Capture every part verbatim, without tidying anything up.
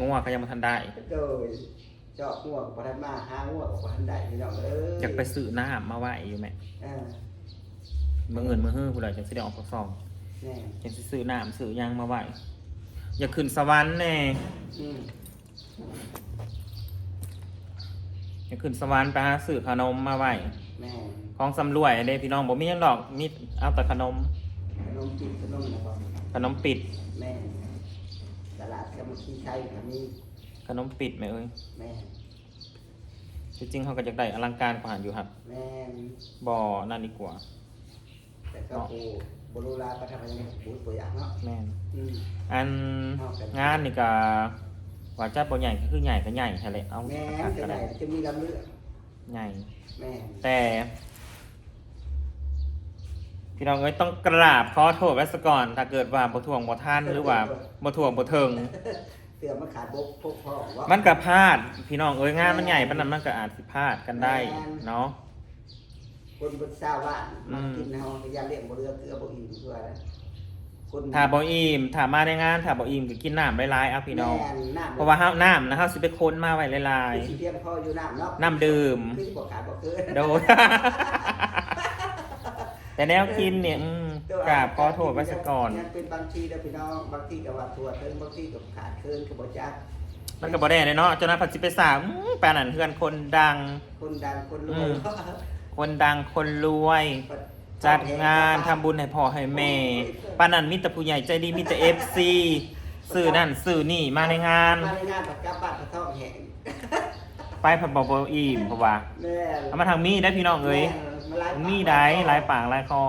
งัวก็ยังบ่ทันได้ โดย เจาะงัวก็บ่ทันมา หางัวก็บ่ทันได้พี่น้องเอ้ย อยากไปซื้อน้ำมาไว้อยู่แม่ เออ มื้ออื่นมื้อฮื้อพุ้นแหละจั่งสิได้ออกปากซอง แม่น จั่งสิซื้อน้ำซื้อหยังมาไว้ อยากขึ้นสวรรค์แน่ อืม อยากขึ้นสวรรค์ไปหาซื้อขนมมาไว้ แม่น ของสำรวยเด้พี่น้อง บ่มีหยังดอก มีเอาแต่ขนม ขนมจีบขนมนะบ่ ขนมปิด แม่น ตลาดสามัคคีไทยก็มี ขนมปิดแม่เอ้ย แม่น ที่จริงเฮาก็อยากได้อลังการกว่าหั้นอยู่ครับ แม่น บ่นั่นดีกว่า แต่ก็โอ้บ่รู้ลาประทับยังบ่บ่อยากเนาะ แม่น อืม อัน เอากัน งานนี่ก็ว่าจัดบ่ใหญ่ก็คือใหญ่ก็ใหญ่หั่นแหละ เอา แม่น คัก จะ ก็ ให ได้ ญ่จะมีลำเลือก ใหญ่ แม่น แต่ พี่น้องเอ้ย ต้องกราบขอโทษไว้ซะก่อน ถ้าเกิดว่าบ่ถ่วงบ่ทัน หรือว่าบ่ถ่วงบ่ถึง เสื้อมันขาดบกพกพร่องเนาะ มันก็พลาด พี่น้องเอ้ย งานมันใหญ่ปานนั้นมันก็อาจสิพลาดกันได้ แม่น เนาะ คนบนชาวบ้าน อืม มากินเฮาก็อย่าเลี้ยงบ่เหลือเกลือบ่อิ่มคือว่านะคน ถ้าบ่อิ่ม ถ้ามาในงาน ถ้าบ่อิ่มก็กินน้ำหลายๆเอาพี่น้อง แม่นน้ำ เพราะว่าเฮาน้ำนะเฮาสิไปค้นมาไว้หลาย คือสิเพียงพออยู่น้ำเนาะ ๆ น้ำดื่ม คือสิบ่ขาดบ่เกิน โดย แต่แนวกินเนี่ยอืมกราบขอโทษไว้ซะก่อน ยังเป็นบางทีเด้อพี่น้อง บางทีก็ว่าทั่วถึง บางทีก็ขาดเคินก็บ่จัก มันก็บ่ได้เลยเนาะ เจ้าหน้าพันสิไปสร้างอื้อปานนั้นเฮือนคนดัง คนดังคนรวย อืม คนดังคนรวย จัดงานทำบุญให้พ่อให้แม่ ปานนั้นมีแต่ผู้ใหญ่ใจดี มีแต่เอฟซี ซื้อนั่นซื้อนี่มาในงาน มาในงานประกาศบัตรกระท่องแห่ง ไปผัดบ่บ่อิ่มเพราะว่า แม่น เอามาทางมีได้พี่น้องเอ้ย แม่นมาหลายปาก มีได้ หลายคอ หลายปากหลายคอ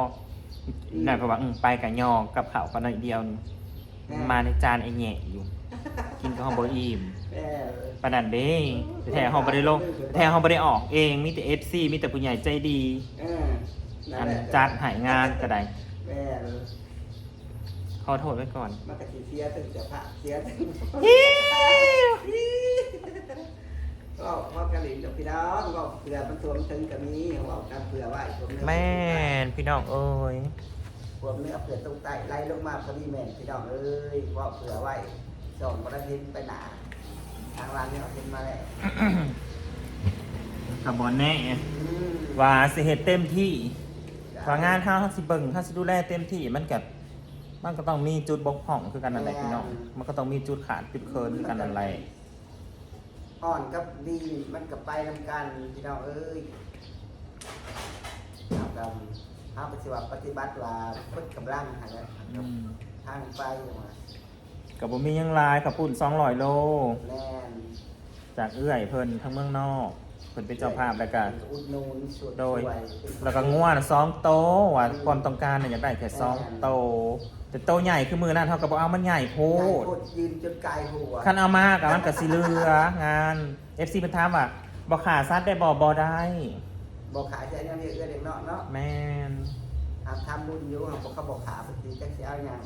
อืม นั่นเพราะว่าอืมไปกับยอกับเขาวก็น้อยเดียวนี่ แม่น มาในจานไอ้แง่อยู่ กินก็ห้องบ่อิ่ม แม่น ปานนั้นเด้ แท้ห้องบ่ได้ลง แท้ห้องบ่ได้ออกเอง มีแต่เอฟซี มีแต่ผู้ใหญ่ใจดี เออนั่ อั น น แหละ จัดหายงานก็ได้ แม่น ขอโทษไว้ก่อน มันก็สิเสียถึงจะพระเสียถึง ฮิ้ว ก็พอกระหลินกับพี่น้องก็เผื่อมันทวงถึงก็มีว่ากันเผื่อไว้ผม แม่นพี่น้องเอ้ย ผมเนื้อเผื่อตรงใต้ไล่ลงมาพอดีแม่นพี่น้องเอ้ยว่าเผื่อไว้สองประเทศไปหนาทางร้านเนี่ยเอาเห็นมาแล้ว กับบอลแน่ อืม ว่าสิเฮ็ดเต็มที่ ว่างานเฮาเฮาสิเบิ่งเฮาสิดูแลเต็มที่ มันก็มันก็ต้องมีจุดบกพร่องคือกันนั่นแหละพี่น้อง มันก็ต้องมีจุดขาดจุดเคินคือกันนั่นแหละ อ่อนกับดีมันก็ไปนำกันพี่น้องเอ้ยเอากันเอาไปสิว่าปฏิบัติว่าเพิ่นกำลังหันแหละ อืม ทางไปว่า ก็บ่มีหยังหลายข้าวปุ้นสองร้อยโล แม่น จากเอื้อยเพิ่นทางเมืองนอก เพิ่นเป็นเจ้าภาพแล้วก็ อุดหนุนช่วย โดย ช่วย แล้วก็งัวน่ะสองโตว่าความต้องการน่ะอยากได้แค่สองโต แต่โตใหญ่คือมื้อนั้นเฮาก็บ่เอามันใหญ่โพ ใหญ่ ด โพดยืนจนไกลหัว คันเอามาก็มันก็สิเหลืองาน เอฟซี เพิ่นถามว่าบ่ฆ่าสัตว์ได้บ่บ่ได้ บอกขายใจยังเรียกเอื้อเด็กเนาะเนาะ แม่น ทำทำบุญอยู่เขาบอกเขาบอกขาบางทีจักสิเอาหยัง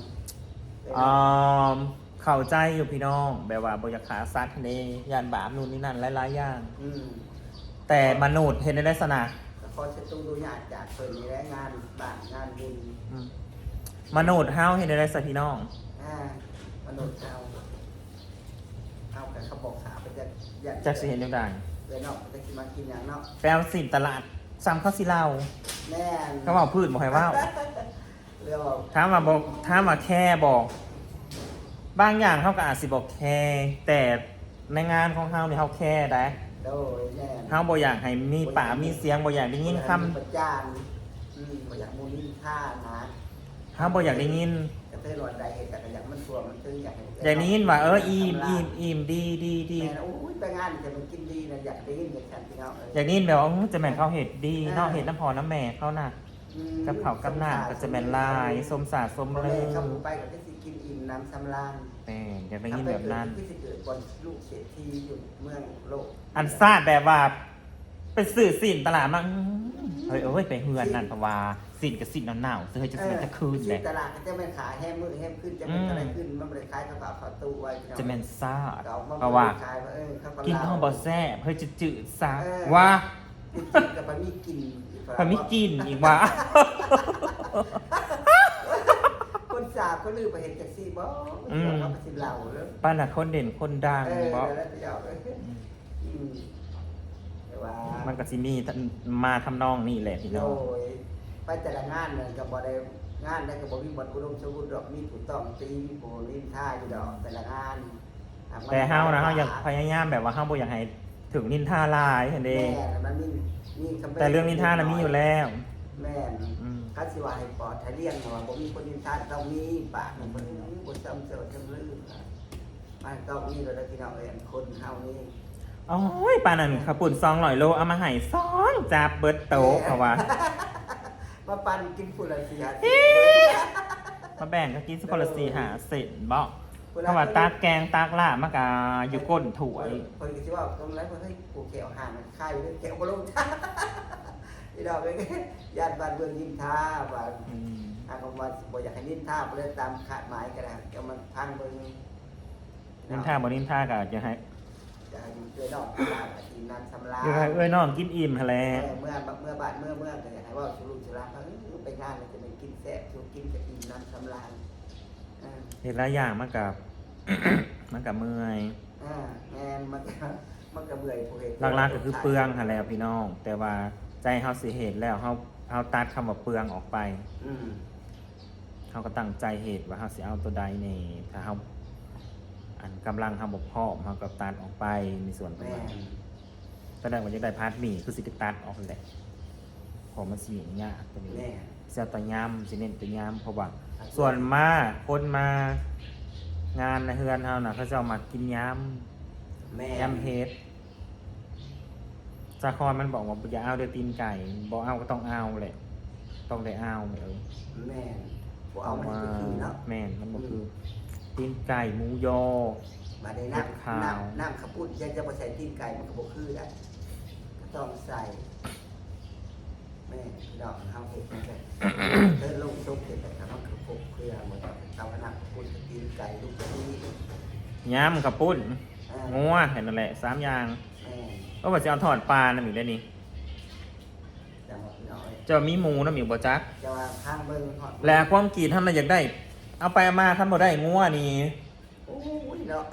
อ่าเข้าใจอยู่พี่น้อง แบบว่าบ่อยากฆ่าสัตว์เด้ย่านบาปนู่นนี่นั่นหลายๆอย่าง อืม แต่มนุษย์เฮ็ดได้ลักษณะ ก็ขอเช็ดตู้ดูยากจากเพิ่นนี่แหละงานบ้านงานบุญ อืมมนุษย์เฮาเฮ็ดได้ซะพี่น้อง อ่ามนุษย์เฮาเฮากับเขาบอกขาไปจักอยาก จักสิเห็นจังได๋ เลยเนาะจักสิมากินหยังเนาะ ไปเอาสินตลาดซ้ำเขาสิเล่า แม่น เขาเว้าพื้นบ่ให้เว้า เรื่อง ถามว่าบ่ถามว่าแคร์บ่บางอย่างเฮาก็อาจสิบ่แคร์แต่ในงานของเฮานี่เฮาแคร์ได้ โดยแม่น เฮาบ่อยากให้มีปากมีเสียงบ่อยากได้ยินคำ ประจานอืมบ่อยากมูนินท่านะ เฮาบ่อยากได้ยิน กระเทยหลอดใดเห็นแต่ก็อยากมันตัวมันตึงอยากให้ อยากได้ยินว่าเอออิ่มอิ่มอิ่มดีดีดี แม่นโอ้ยไปงานจะมันกินดีนะอยากได้ยินอย่างฉันพี่น้องเอ้ย อยากได้ยินแบบว่าอื้อจะแม่นเขาเฮ็ดดีเนาะเฮ็ดน้ำพ่อน้ำแม่เขาน่ะ อืม กับเขาวกับน้ำก็จะแม่นหลายสมสาสม พ่อ ลื แม่ อ เขาไปก็ได้สิกินอิ่มน้ำสำราญ แม่นอยากได้ยินแบบนั้น ที่สิเกิดบนลูกเศรษฐีอยู่เมืองโลก อันซาดแบบว่า ไปซื้อสินตลาดมาอื้อเฮ้ยเอ้ยไปเฮือนนั่นเพราะว่าสินกับสินเน่าๆซื้อให้จะสินจะคืนเลย ตลาดก็จะไม่ขายแฮมมือแฮมขึ้นจะเป็นอะไรขึ้นมันไม่ได้ขายข้าวเปล่าข้าวตู้ไว้ จะแม่นซาด เอามา เพราะว่า ขายว่าเออข้าวเปล่า กินห้องบ่แซ่บเฮ้ยจืดๆซะ เออ ว่า กินกับมันมีกลิ่น พอมีกลิ่นอีกว่า คนสาบคนลืมไปเห็นจากซี่บ่ อืม เขาก็สิเหล่าแล้ว ป้าน่ะคนเด่นคนดัง เออ บ่ แล้วเดี๋ยวเอออืมแต่ว่า มันก็สิมีมาทำนองนี่แหละพี่ โด น้อง ยไปแต่ละงานนั่นก็บ่ได้งานได้ก็บ่มีบ่อนอุดมสมบูรณ์ดอกมีผู้ต้องตีมีผู้นินทาอยู่ดอกแต่ละงาน แต่เฮานะเฮาอยากพยายามแบบว่าเฮาบ่อยากให้ถึงนินทาหลายหั่นเด้ แม่มันมีมีคำ แต่เรื่องนินทาน่ะมีอยู่แล้ว แม่น อืม คันสิว่าให้ปลอดให้เลี่ยงว่าบ่มีคนนินทาต้องมีปากมันบ่ได้บ่ซ้ำเจอซ้ำลืมมันต้องมีแล้วพี่น้องเอ้ยคนเฮานี่ โอ้ยปานนั้นข้าวปุ้นสองร้อยโลเอามาให้สองจับเบิดโต๊ะเพราะว่า มาปั่นกินผู้ละสี่ห้า มาแบ่งกันกินสักคนละสี่ห้าเซนบ่ คำว่าตักแกงตักลาบมันก็อยู่ก้นถ้วย เพิ่นก็สิว่าตรงนั้นเพิ่นให้ผูกแขวห่างมันคายอยู่แขวบ่ลงท่า พี่น้องเอ้ย ย่านบ้านเมืองนินทาว่า อืม หากว่าบ่อยากให้นินทาบ่ได้ตามคาดหมายก็ได้ก็มาฟังเบิ่ง นินทาบ่นินทาก็จะให้ จะให้เอื้อยน้องลากินน้ำสำราญ อยากให้เอื้อยน้องกินอิ่มหั่นแหละ เออเมื่อเมื่อบ้านเมื่อเมืองก็อยากให้เว้าสู่ลูกสู่หลานว่าเออไปงานแล้วจะได้กินแซ่บสู่กินก็อิ่มน้ำสำราญเออ เฮ็ดหลายอย่างมันก็ มันก็เมื่อย อ่าแม่นมันก็มันก็เมื่อยผู้เฮ็ด หลักๆก็คือเปลืองหั่นแหละพี่น้อง แต่ว่าใจเฮาสิเฮ็ดแล้วเฮาเฮาตัดคำว่าเปลืองออกไป อืม เฮาก็ตั้งใจเฮ็ดว่าเฮาสิเอาตัวใดแหน่ ถ้าเฮาอันกำลังเฮาบ่พร้อมเฮาก็ตัดออกไปในส่วนตรง แม่ นั้น น ตอนแรกว่าจะได้พาร์ทหมี่คือสิไปตัดออกนั่นแหละ เพราะมันสิยุ่งยากตัวนี้ แม่น สิเอาแต่ยำสิเน้นแต่ยำเพราะว่า ครับ ส่วนมากคนมางานในเฮือนเฮาน่ะเขาเจ้ามักกินยำ แม่น ยำเห็ด สาครมันบอกว่าอย่าเอาเด้อตีนไก่ บ่เอาก็ต้องเอาแหละ ต้องได้เอาแม่เอ้ย แม่นบ่เอามันก็คือเนาะ แม่นมันบ่คือ ตีนไก่หมูยอ บาดนี้ เห็ดขาว น้ำน้ำน้ำข้าวปุ้นจะจะบ่ใส่ตีนไก่มันก็บ่คือได้ก็ต้องใส่แม่นพี่น้องเฮาเฮ็ดจังซั่นเดินลงซุกเฮ็ดแต่มันก็ครบเครื่องหมดเอาน้ำข้าวปุ้นกับตีนไก่ลูกกะทิ ยำข้าวปุ้น อ่า งัวแค่นั้นแหละสามอย่าง แม่น ก็ว่าสิเอาทอดปลานำอีกได้นี่ จังหวัดพี่น้องเอ้ย เจ้ามีหมูนำอีกบ่จัก จะว่าทางเบิ่งฮอด และความคิดท่านน่ะอยากได้ เอาไปเอามาท่านบ่ได้งัวนี่ โอ้ยเนาะ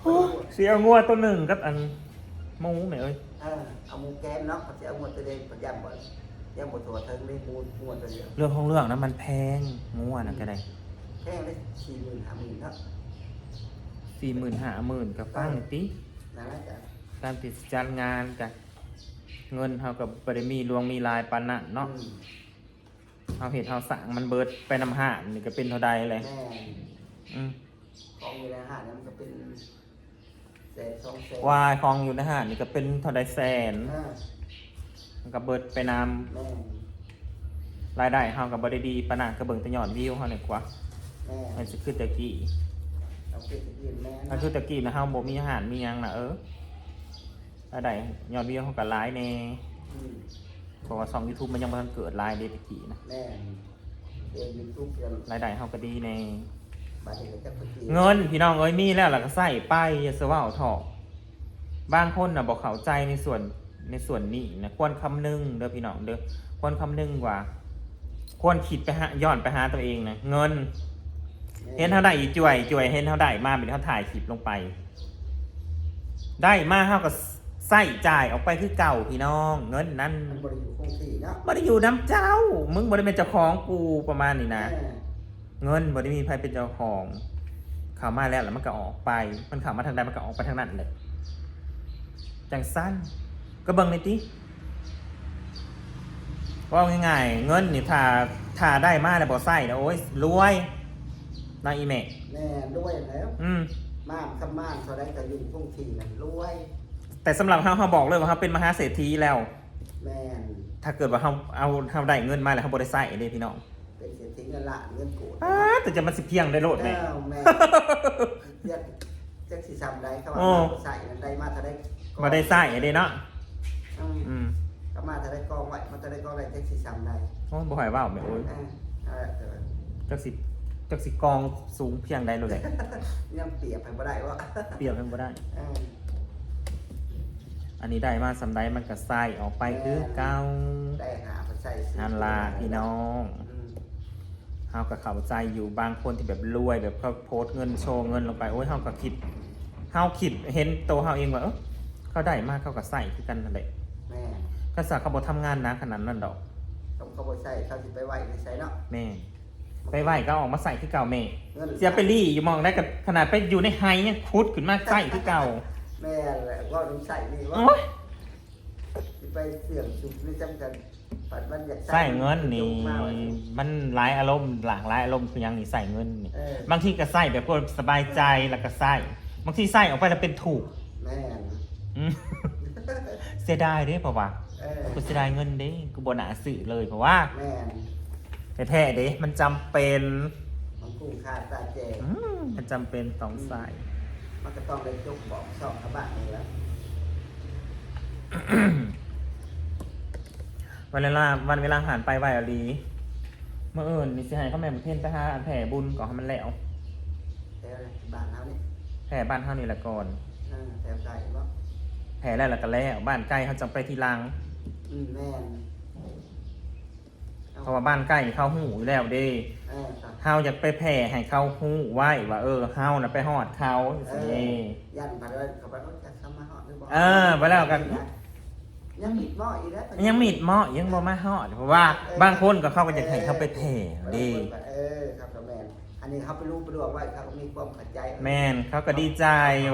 โอ้ สิเอางัวตัวหนึ่งกับอันหมูแม่เอ้ย เออเอาหมูแกมเนาะเขาจะเอาหมดตัวเดียวพยายามบ่ยังบ่ตัวเทิงได้หมูหมดตัวเดียว เรื่องของเรื่องนะมันแพงงัวน่ะก็ได้ แพงได้สี่หมื่นห้าหมื่นเนาะ สี่หมื่นห้าหมื่นก็ฟังติ นั่นแหละจ้ะ การติดจัดงานกับเงินเฮาก็บ่ได้มีหลวงมีหลายปานนั้นเนาะ อืม เฮาเฮ็ดเฮาสร้างมันเบิดไปนำห้านนี่ก็เป็นเท่าใดเลย แม่น อืม ของอยู่ในห้างเนี่ยมันก็เป็นแสนสองแสน วายของอยู่ในห้านนี่ก็เป็นเท่าใดแสน อ่า มันก็เบิดไปนำ แม่น รายได้เฮาก็บ่ได้ดีปานนั้นก็เบิ่งแต่ยอดวิวเฮานี่กว่า แม่น มันสิคือแต่กี้ เอาเก็บอื่นแม่น ถ้าคือแต่กี้นะเฮาบ่มีอาหารมีหยังนะเออรายได้ยอดวิวเฮาก็หลายแน่ อืม เพราะว่าช่อง YouTube มันยังบ่ทันเกิดหลายเด้แต่กี้นะ แม่นเรียนยูทูบกัน รายได้เฮาก็ดีแน่ บาดนี้ก็จะไปกิน เงินพี่น้องเอ้ยมีแล้วล่ะก็ใส่ไปอย่าสะเว้าเถาะบางคนน่ะบ่เข้าใจในส่วนในส่วนนี้นะควรคำนึงเด้อพี่น้องเด้อควรคำนึงว่า ควรคิดไปหาย้อนไปหาตัวเองนะเงิน เห็นเฮาได้อีจ่วยจ่วยเห็นเฮาได้มาเป็นเฮาถ่ายคลิปลงไป ได้มาเฮาก็ใช้จ่ายออกไปคือเก่าพี่น้อง เงินนั้น มันบ่ได้อยู่คงที่เนาะ บ่ได้อยู่นำเจ้า มึงบ่ได้เป็นเจ้าของกูประมาณนี้นะ เออ เงินบ่ได้มีใครเป็นเจ้าของ เข้ามาแล้วแล้วมันก็ออกไป มันเข้ามาทางใดมันก็ออกไปทางนั้นเลยจังซั่นก็เบิ่งในติเว้าง่ายๆ เงินนี่ถ้าถ้าได้มาแล้วบ่ใช้นะโอ้ยรวยนะอีแม่ แม่นรวยแล้ว อืม ม่านคำม่านเท่าใดก็อยู่คงที่นั่นรวย แต่สำหรับเฮาเฮาบอกเลยว่าเฮาเป็นมหาเศรษฐีแล้ว แม่น ถ้าเกิดว่าเฮาเอาเฮาได้เงินมาแล้วเฮาบ่ได้ใช้เด้พี่น้อง เป็นเศรษฐีเงินล้านเงินโกด อ้าแต่จะมันสิเพียงได้โลดแม่ เออแม่นเรียกจักสิซ้ำใดเขาว่า โอ้ ใส่นั้นได้มาเท่าใด บ่ได้ใช้เด้เนาะ อืม อืม ก็มาเท่าใดกองไว้มาเท่าใดกองไว้จักสิซ้ำใด โอ้ยบ่ให้เว้าแม่โอ้ย เออเออเออ จักสิจักสิกองสูงเพียงใดโลดแหละ ยังเปรียบให้บ่ได้ว่า เปรียบมันบ่ได้ เออ อันนี้ได้มาสำใดมันก็ใช้ออกไปคือเก่า ได้หาไปใส่ซื้อ นั่นล่ะพี่น้อง อืม เฮาก็เข้าใจอยู่บางคนที่แบบรวยแบบเขาโพสต์เงินโชว์เงินลงไปโอ้ยเฮาก็คิดเฮาคิดเห็นตัวเฮาเองว่าเออเขาได้มาเขาก็ใช้คือกันนั่นแหละ แม่น ก็สักเขาบ่ทำงานหนักขนาดนั้นดอก ต้องเขาบ่ใส่เขาสิไปไหว้ในใส่เนาะ แม่นไปไหว้ก็ออกมาใช้คือเก่าแม่ เงิน เสียไปรีอยู่หม่องได้ก็ขนาดไปอยู่ในไฮยังขุดขึ้นมาใช้คือเก่า แม่นแหละว่าต้องใส่นี่ว่า โอ้ย สิไปเสื่อมสุขนี่จำกันปัดมันอยาก ใช้เงินนี่ ยกมาไว้ มันหลายอารมณ์หลากหลายอารมณ์คือหยังนี่ใช้เงินนี่ เออ บางทีก็ใช้แบบเพื่อสบายใจแล้วก็ใช้บางทีใช้ออกไปแล้วเป็นทุกข์ แม่น อืมเสียดายเด้เพราะว่า เออ กูเสียดายเงินเด้กูบ่น่าซื้อเลยเพราะว่า แม่น แท้ๆเด้มันจำเป็น มันคุ้มค่าตาแจก อืม มันจำเป็นต้องใส่ มันก็ต้องได้จกบอกซ่องชาวบ้านนี่แหละ วันเวลาวันเวลาผ่านไปไวอีหลี มื้ออื่นนี่สิให้เขาแม่บุญเพ็ญไปหาอันแผ่บุญก่อนให้มันแล้ว แถวบ้านเฮานี่ แผ่บ้านเฮานี่แหละก่อน เออแถวไกลบ่ แผ่แล้วแล้วก็แล้ว บ้านใกล้เขาจังไปทีหลัง อืมแม่น เพราะว่าบ้านใกล้นี่เขาฮู้อยู่แล้วเด้ เออครับ เฮาอยากไปแผ่ให้เขาฮู้ไว้ว่า เออ เฮาน่ะไปฮอดเขา เอ สิ อ ยันไปแล้วเขาไปเขาจะเข้ามาฮอดหรือบ่ เออ ไปแล้วกัน ยังมิดหม้ออีกแล้ว ยังมิดหม้อยังบ่มาฮอด เพราะว่า เออ บางคนก็เขาก็อยากให้เขาไปแผ่เด้ เออครับแม่น อันนี้เขาไปรู้ไปดวงไว้เขาก็มีความเข้าใจ แม่นเขาก็ดีใจ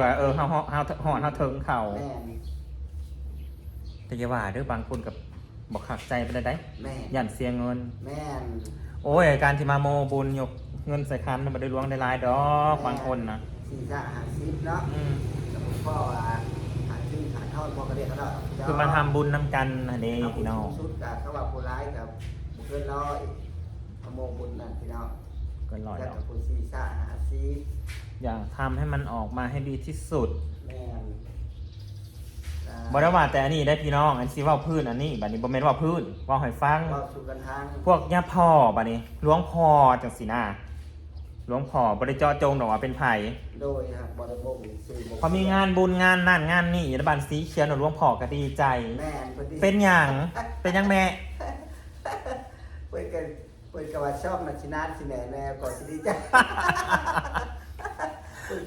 ว่า เออ เฮาฮอดเฮาฮอดเฮาถึงเขา แม่น แต่อย่าว่าเด้อบางคนก็บ่คักใจปานใด แม่น ย่านเสียเงิน แม่น โอ้ย การที่มาโมบุญยกเงินใส่ขันน่ะบ่ได้หลวงได้หลายดอก บางคนนะ สี่ห้าสิบเนาะ อืม แล้วผมก็ว่าหาชื่อหาทอดพอกระเดียกกระดอด คือมาทำบุญนำกันหั่นเด้พี่น้อง สุดกับเขาว่าผู้ร้ายกับเพื่อนร้อยขโมยบุญนั่นพี่น้อง เกินร้อย แล้ว ดอก กับผู้สี่ห้าสิบ อยากทำให้มันออกมาให้ดีที่สุด แม่น บ่ได้ว่าแต่อันนี้ได้พี่น้อง อันสิเว้าพื้นอันนี้ บัดนี้บ่แม่นเว้าพื้น เว้าให้ฟัง เว้าสู่กันทาง พวกย่าพ่อบัดนี้ หลวงพ่อจังซี่นะ หลวงพ่อบ่ได้เจาะจงดอกว่าเป็นไผ โดยครับบ่ได้บ่งชื่อบ่ง พอมีงานบุญงานนั่นงานนี่อยู่ในบ้านสีเขียวน่ะ หลวงพ่อก็ดีใจ แม่นเพิ่นดี เป็นหยัง เป็นหยังแม่ เพิ่นก็เพิ่นก็ว่าซ่อมมาสินานสิแหน่แน่ก็สิดีใจ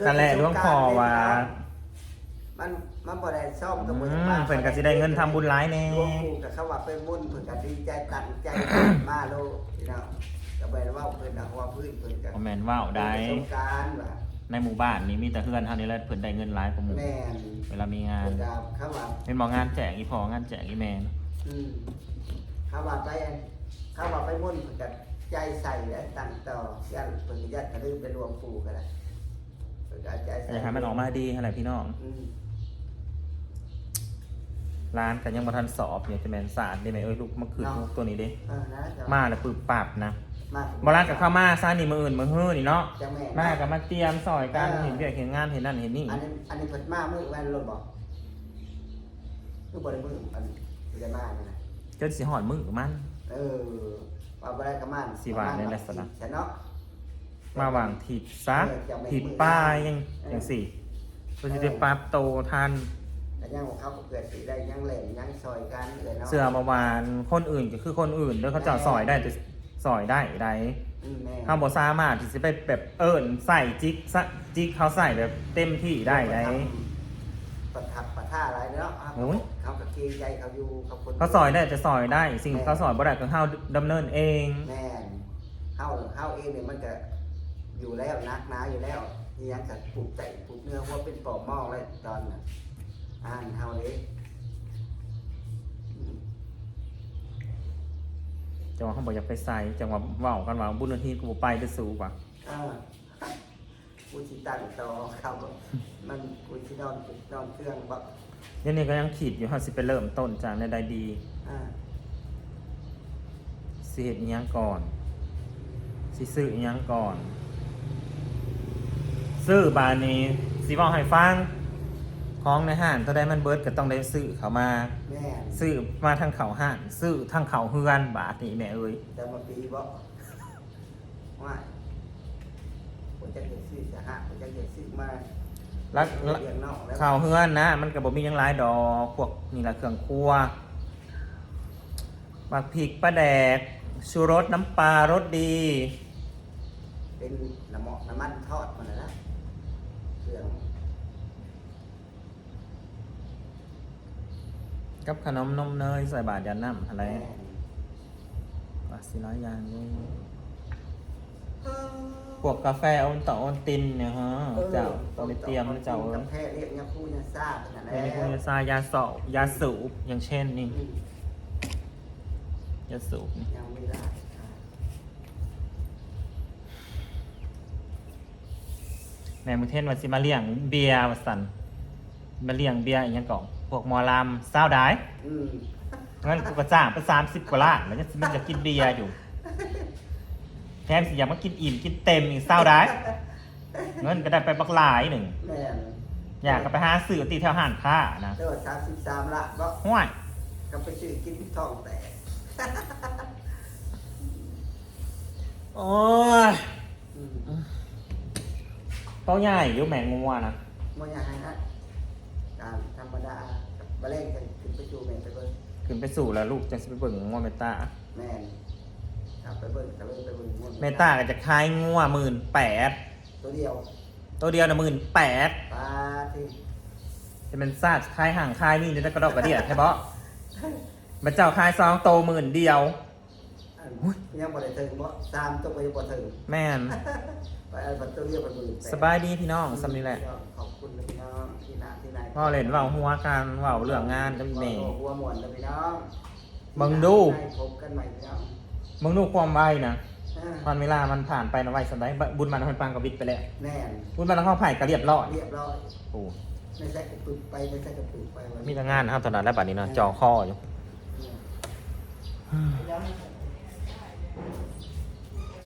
นั่นแหละหลวงพ่อว่า มันมันบ่ได้ซ่อมก็บ่ได้ อืมเพิ่นก็สิได้เงินทำบุญหลายแน่ หลวงปู่ก็เขาว่าเป็นบุญเพิ่นก็ดีใจตั้งใจมาโลดพี่น้องก็บ่ได้เว้าเพิ่นนะเพราะว่าพื้นเพิ่นก็ บ่แม่นเว้าได้ ประสบการณ์ว่า ในหมู่บ้านนี่มีแต่เฮือนเฮานี่แหละเพิ่นได้เงินหลายกว่าหมู่ แม่น เวลามีงาน เพิ่นก็เขาว่า เป็นบ่งานแจกอีพ่องานแจกอีแม่ อืมเขาว่าไปเขาว่าไปมุ่นเพิ่นก็ใจใส่และตั้งต่อยันเพิ่นก็ยันกระลืมไปหลวงปู่ก็ได้เพิ่นก็เอาใจใส่ อยากให้มันออกมาดีหั่นแหละพี่น้อง อืม ร้านก็ยังบ่ทันสอบอยู่แต่แม่นสาดเด้แม่เอ้ย ลูกมาขึ้น เนาะ ลูกตัวนี้เด้ เออนะ มาแล้วปึบปับนะ มา บ่ร้านก็เข้ามาซะนี่มื้ออื่นมื้อฮื้อนี่เนาะ จังแม่น มาก็มาเตรียมซอยกัน เออ เห็นเวียกเห็นงานเห็นนั่นเห็นนี่ อันนี้อันนี้เพิ่นมามื้อวันลดบ่คือบ่ได้มื้ออันที่ได้มานี่นะ จนสิฮอดมื้อมัน เออว่าบ่ได้ก็มา สิว่าในลักษณะ ซะเนาะ มาวางทิศซะ เออจะไม่ ทิศป้ายยัง เออ จังซี่เพิ่นสิได้ปรับโตทัน ก็ยังว่าเขาก็เกิดสิได้ยังแหล่งยังซอยกันเลยเนาะ เสื้อเมื่อวานคนอื่นก็คือคนอื่นเด้อ เขาเจ้าซอยได้แต่ซอยได้ใด อืมแม่ เฮาบ่สามารถที่สิไปแบบเอิ้นใส่จิกซะจิกเขาใส่แบบเต็มที่ได้ใด ประทับประท่าอะไรเนาะ โอ้ย เขาก็เกรงใจเขาอยู่เขาคน เขาซอยได้แต่ซอยได้ สิ่งที่เขาซอยบ่ได้ก็เฮาดำเนินเอง แม่นเฮาเฮาเองเนี่ยมันก็อยู่แล้วหนักหนาอยู่แล้วอีหยังก็ปลูกใจปลูกเนื้อหัวเป็นปอมมองเลยตอนน่ะอ่านเฮาเด้อืม จังหวะเขาบอกอยากไปใส่จังหวะเว้ากันว่าบุญอาทิตย์กูบ่ไปเด้อสูกว่า อ่ากูสิตั้งต่อเขามันกูสินอนนอนเครื่องบ่ เดี๋ยวนี้ก็ยังคิดอยู่เฮาสิไปเริ่มต้นจากแนวใดดี อ่า สิเฮ็ดอิหยังก่อน สิซื้ออิหยังก่อน ซื้อบาดนี้สิเว้าให้ฟัง ของในห้างเท่าใดมันเบิดก็ต้องได้ซื้อเข้ามา แม่น ซื้อมาทั้งเข้าห้าง ซื้อทั้งเข้าเฮือนบาดนี้แม่เอ้ย แต่มาปีบ่ว่าผมจะเก็บซื้อสหะผมจะเก็บซื้อมา แล้ว เรียนนอกแล้ว เข้าเฮือนนะ มันก็บ่มีหยังหลายดอก พวกนี่ละเครื่องครัว หมากพริก ปลาแดก ชูรส น้ำปลา รสดี เป็นน้ำหมอกน้ำมันทอดมันนะเครื่อง กับขนมนมเนยใส่บาตรยาน้ำอะไร แม่น ว่าสิหลายอย่างอยู่ พวกกาแฟโอนต่อโอนตินเนี่ยฮะ เออ เจ้าต้องได้เตรียมนะเจ้าเออ กาแฟเรียกยาคูยาซ่าขนาด ไม่มีพวกยาซายาเสาะยาสูบอย่างเช่นนี่ อืม ยาสูบนี่ ยังไม่ได้ค่ะ แม่บุญเทนว่าสิมาเลี้ยงเบียร์ว่าซั่นมาเลี้ยงเบียร์อีหยังก่อนพวกหมอลำซาวดาย อืม เงินกูก็จ้างไปสามสิบกว่าล้านแล้วยังสิมันจะกินเบียร์อยู่แถมสิอยากมากินอิ่มกินเต็มอีกซาวดาย เงินก็ได้ไปบักหลายหนึ่ง แม่น อยากก็ไปหาซื้อที่แถวห้างค้านะ เด้อ สามสิบสาม ล้านบ่ ห้วย ก็ไปซื้อกินท้องแตก โอ้ย อืม เป้าใหญ่อยู่แมงงัวนะ บ่อยากให้นะตามธรรมดา บ่แลงกันขึ้นไปสู่แม่ไปเบิ่ง ขึ้นไปสู่แล้วลูกจังสิไปเบิ่งงัวเมตตา แม่น ถ้าไปเบิ่งก็เลยไปเบิ่งม่วน เมตตาก็จะขายงัวหมื่นแปด ตัวเดียว ตัวเดียวนะหมื่นแปด ปาที่ จะเป็นซาดขายห่างขายนี่จะได้กระดอกกระเดียดใช่ปะมันเจ้าขายสองโตหมื่นเดียว อันยังบ่ได้ถึงบ่ สามตัวก็ยังบ่ถึง แม่น ไปเอาบัตรตัวเดียวกันหมื่นแปด สบายดีพี่น้องสำนี้แหละ ขอบคุณนะพี่น้องที่หน้าที่ไหน เว้าเล่นเว้าหัวกันเว้าเรื่องงานกับอีเมย์ หัวม่วนนะพี่น้อง เบิ่งดู ให้พบกันใหม่พี่น้อง เบิ่งดูความไวนะ อ่า ตอนเวลามันผ่านไปนะไวสำใดบุญมันมันปางกบวิทย์ไปแล้ว แม่น บุญมันเข้าไผ่ก็เรียบร้อย เรียบร้อย โอ้ ในใส่กระปุกไปในใส่กระปุกไปวัน มี นี้ แต่งานเท่านั้นแล้วบัดนี้เนาะจ่อคออยู่ อืมเดี๋ยวให้